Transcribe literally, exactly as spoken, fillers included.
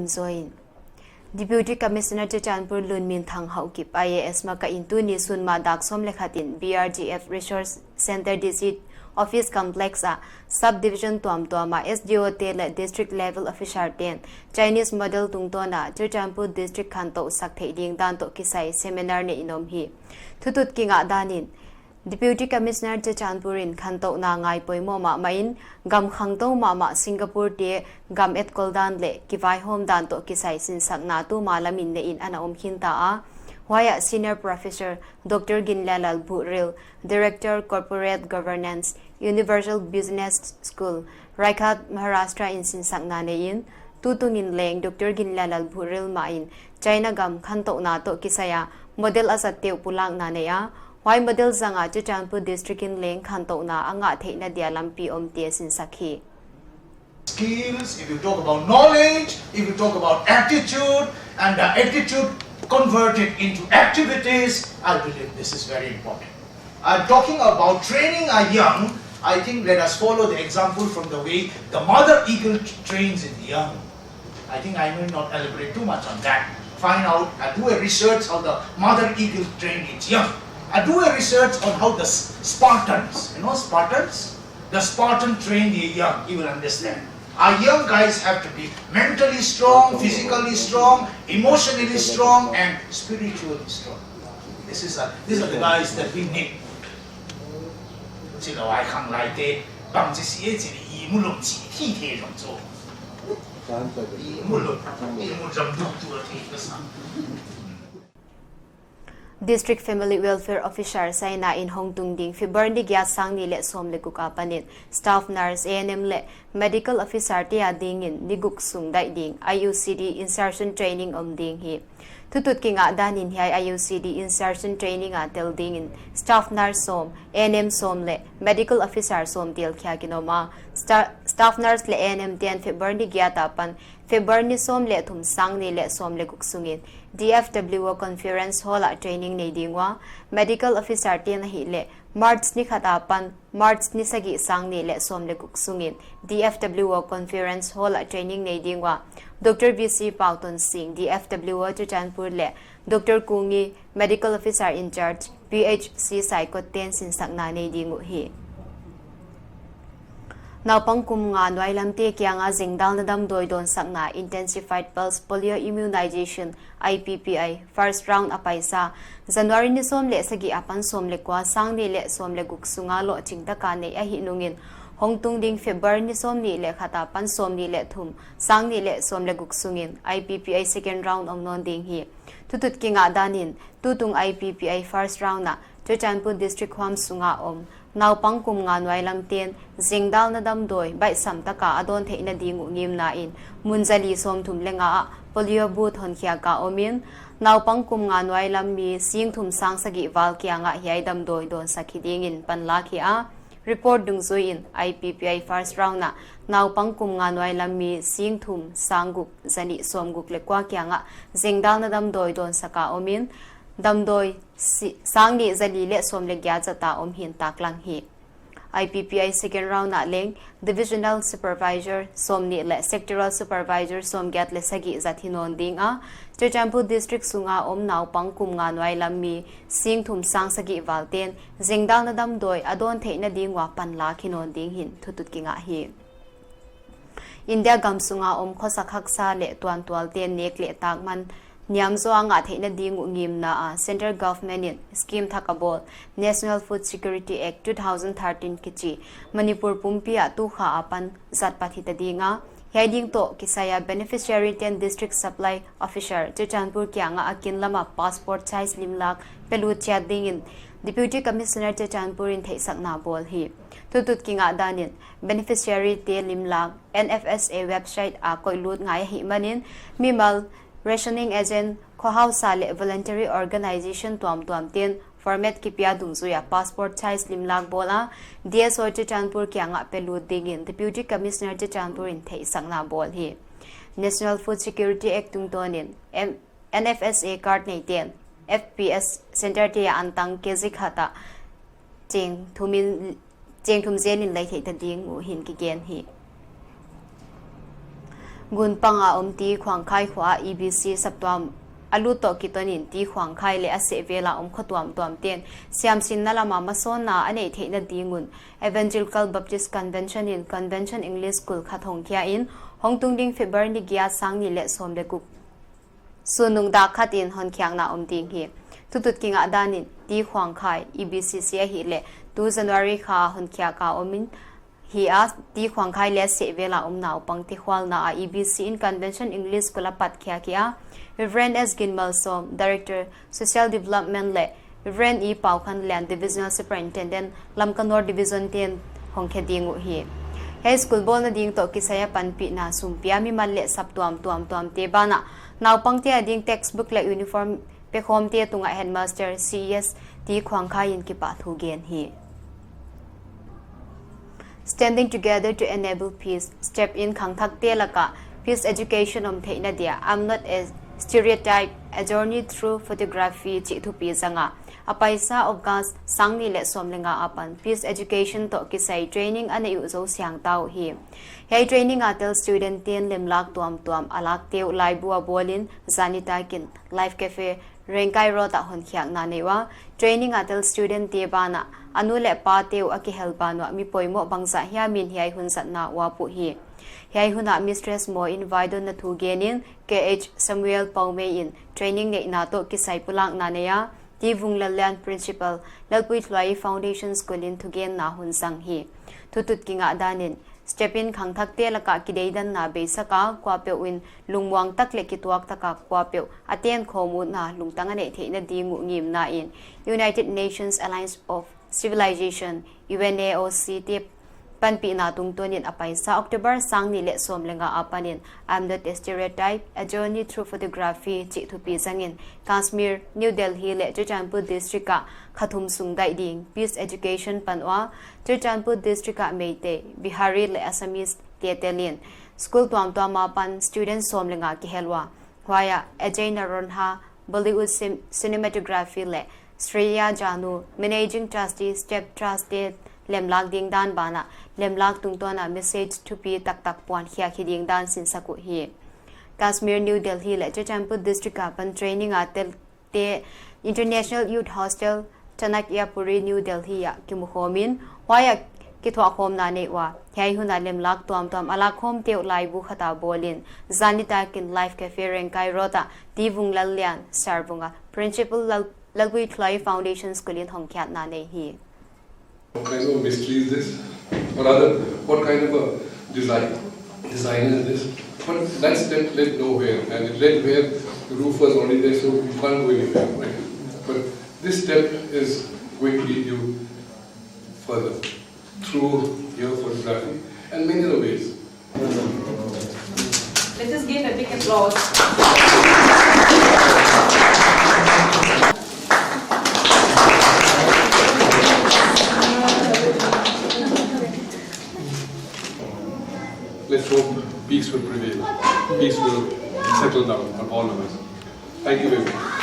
Join. Deputy Commissioner Churachandpur Lunminthang Haokip I A S makaih in tuni sunma dak sawm leh khat in B R G F Resource Centre District Office Complex ah Sub Division tuamtuam a S D O te leh District Level Officer ten Chinese Model tungtawn a Churachandpur District khantouh sak theih ding dan toh kisai seminar neih in om hi. Thutut kingah dan in Deputy Commissioner Churachandpur in khantouhna ngai poimoh mahmah in, gam khangtou mahmah Singapore te gam etkol dan leh kivaihawm dan toh kisai sinsakna tuma lam in neih in ana om khinta a. Huai ah Senior Professor Doctor Ginlianlal Bhurel, Director Corporate Governance, Universal Business School, Raigad, Maharashtra in sinsakna nei in, tutung in leng Doctor Ginlianlal Bhurel mah in China gam khantouhna toh kisai a model a zat te uh pulakna nei a, huai model zang a Churachandpur District in leng khantouhna a ngah theihna dia lampi omte sinsak hi. Skills, if you talk about knowledge, if you talk about attitude, and the attitude converted into activities, I believe this is very important. I'm talking about training our young. I think let us follow the example from the way the mother eagle trains its young. I think I need not elaborate too much on that. Find out, uh, do a research how the mother eagle trained its young. Uh, do a research on how the S-, Spartans, you know, Spartans, the Spartan trained their young, you will understand. Our young guys have to be mentally strong, physically strong, emotionally strong, and spiritually strong. This is a, these are the guys that we need. Chilou ai khang lai te, bang chi si e chi i mu lom chi thi the zong chu. I mu lom, i mu zam du tu a thi ka sa. District Family Welfare Officer saina in hongtung ding February ni giat, sang nih leh sawm leh guk apan in staff nurse, A N M leh medical officer te ading in ni guk sung daih ding I U C D insertion training om ding hi. Thutut kingah dan in hiai I U C D insertion training a tel ding in staff nurse sawm, A N M sawm leh medical officer sawm tel khiak in om a. Sta-, staff nurse leh A N M ten February ni giat apan February ni sawm leh thum, sang nih leh sawm leh guk sung in D F W O Conference Hall ah training nei ding ua, medical officer ten ahihleh March ni khat apan March ni sagih, sang nih leh sawm leh guk sung in D F W O Conference Hall ah training nei ding ua, Doctor V C Pautonsing, D F W O Churachandpur leh Doctor Kungi, Medical Officer in Charge, P H C Saikot ten sinsakna nei ding uh hi. Naupang kum nga nuailam te kiang a zengdalna damdawi dawnsakna Intensified Pulse Polio Immunization, I P P I, first round a paisa, January ni sawm leh sagih apan sawm leh kua, sang nih leh sawm leh guk sung a lohching taka neih ahih nung in, hongtung ding February ni sawm nih leh khat apan sawm nih leh thum, sang nih leh sawm leh guk sung in I P P I second round om nawn ding hi. Thutut kingah dan in, tutung I P P I first round ah Churachandpur District huam sung a om naupang kum nga nuailam ten zengdalna damdawi baihsam taka a dawn theihna ding uh ngimna in mun zali sawmthum leh nga ah polio booth honkhiak a om in, naupang kum nga nuailam mi singthum sang sagih val kiang ah hiai damdawi dawnsak hi ding in panlak hi a. Report dungzui in I P P I first round ah naupang kum nga nuailam mi singthum sang guk zanih sawm guk leh kua kiang ah zengdalna damdawi dawnsak a om in, damdawi si-, sang nih zali leh sawm leh giat zat a om hi'n taklang hi. I P P I second round ah leng Divisional Supervisor sawm nih leh Sectoral Supervisor sawm giat leh sagih zat hi nawn ding a, Churachandpur District sung a om naupang kum nga nuailam mi singthum sang sagih val ten zengdalna damdawi a dawn theihna ding ua panlak hi nawn ding hi'n thutut kingah hi. India gam sung a om khosak haksa leh tuantual ten nek leh tak man niam zaw a ngah theihna ding uh ngimna a Central Government in scheme thak a bawl National Food Security Act two thousand thirteen kichi Manipur pumpi ah tu kha apan zat pat hita ding a, hiai ding toh kisai a beneficiary ten District Supply Officer Churachandpur kiang ah a kin lam a passport size limlak pelut chiat ding in Deputy Commissioner Churachandpur in theihsakna bawl hi. Thutut kingah dan in beneficiary te limlak N F S A website a koihlut ngai ahih man in mimal, rationing agent, khua hausa leh voluntary organization tuamtuam ten format kipia dungzui a passport size limlak bawl a, D S O Churachandpur kiang ah pelut ding in Deputy Commissioner Churachandpur in theihsakna bawl hi. National Food Security Act tungtawn in M-, N F S A card nei ten F P S center te a antang K G khat ah cheng thum in, cheng thum zel in lei theih ta ding uh hi'n kigen hi. Gunpang a om Ti Khuang Khai khua ah E B C saptuam a lut toh kiton in Ti Khuang Khai leh a sehvel a om kho tuamtuam ten siamsinna lam a masawnna a neih theihna ding un Evangelical Baptist Convention in Convention English School khat hongkhia in, hongtung ding February ni giat, sang nih leh sawm leh guk, sunnung dak khat in honkhiakna om ding hi. Thutut kingah dan in Ti Khuang Khai, E B C C ahihleh, tu January kha honkhiak a om in, hi a, Ti Khuang Khai leh a sehvel a om naupangte khualna ah E B C in Convention English School a pat khiak hi a, Reverend S Ginmalsawm, Director Social Development leh Reverend E Paukhanlian, Divisional Superintendent, Lamka North Division ten hongkhe ding uhi. Hiai school bawlna ding toh kisai a panpihna sum pia mimal leh saptuam tuamtuamte banah, naupangte a ding textbook leh uniform pekhawmte tungah Headmaster C E S Ti Khuang Khai in kipahthu gen hi. Standing Together to Enable Peace, STEP in khangthakte lakah peace education om theihna dia I'm Not a Stereotype, A Journey Through Photography chih thupi zang a, a paisa August sang nih leh sawm leh nga apan peace education toh kisai training a neih uh zou siang ta uhi. Hiai training a tel student ten lemlak tuamtuam a lakte uh laibu a bawl in, zan nitak in Life Cafe, Rengkai Road ah honkhiakna nei ua, training a tel student te banah, a nu leh pate uh a kihel ban uah mi poimoh bangzah hiam in hiai hun zatna uap uhi. Hiai hun ah Mistress Maw in vaidonna thu gen in, K H Samuel Paumei in training neihna toh kisai pulakna nei a, Ti Vunglallian Principal, Lalpui Thluai Foundation School in thugenna hun zang hi. Thutut kingah dan in, STEP in khangthakte lakah kideidanna beisak a, kuapeuh in lungmuang tak leh kituak tak a kuapeuh a tenkhawm utna lungtang a neih theihna ding uh ngimna in United Nations Alliance of Civilization, U N A O C te panpihna tungtawn in a paisa October sang nih leh sawm leh nga apan in I'm Not a Stereotype, A Journey Through Photography chih thupi zang in Kashmir, New Delhi leh Churachandpur District ah kha thum sung daih ding peace education pan ua, Churachandpur District ah Meitei, Bihari leh Assamese te tel in school tuamtuam apan student sawm leh nga kihel ua, huai ah Ajay Naronha, Bollywood cin-, cinematography leh Shreya Janu, Managing Trustee, STEP Trust te lemlak ding dan banah, lemlak tungtawn a message thupi taktak puan khiak hi ding dan sinsak uhi. Kashmir, New Delhi leh Churachandpur District apan training a tel te International Youth Hostel, Chanakyapuri, New Delhi ah kimukhawm in, huai ah kithuahkhawmna nei ua, hiai hun a lemlak tuamtuam a lakkhawmte uh laibu khat a bawl in, zan nitak in Life Cafe, Rengkai Road ah Ti Vunglallian, Sir Vunga, Principal, Lal-, Lalpui Thluai Foundation School in honkhiakna nei hi. What kind of a mystery is this? Or rather, what kind of a design, design is this? But that step led nowhere, and it led where the roof was already there, so you can't go anywhere, right? But this step is going to lead you further through your photography and many other ways. Let us give a big applause. Let's hope peace will prevail. Peace will settle down on all of us. Thank you very much.